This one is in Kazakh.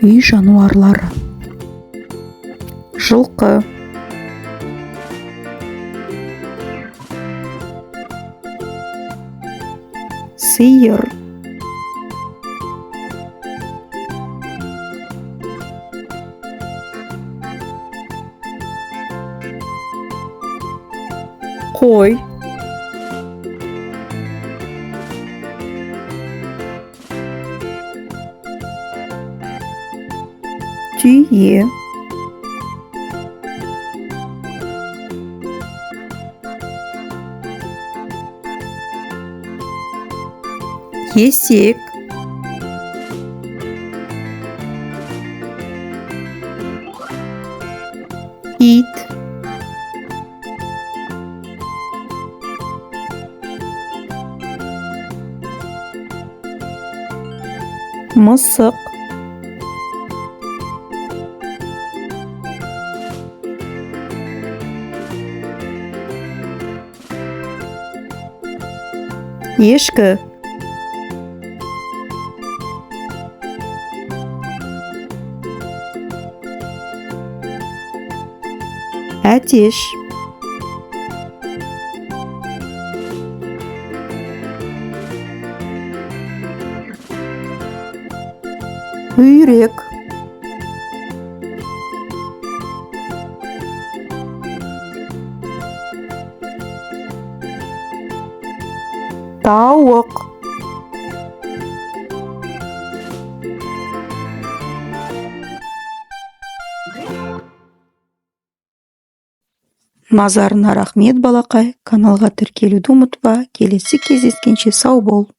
Үй жануарлары: жылқы, сиыр, қой, түйе, есек, ит, мысық, ешкі. Әтеш. Үйрек. Тауық. Назарыңа рахмет, балақай. Каналға тіркелуді ұмытпа. Келесі кездескенше сау бол.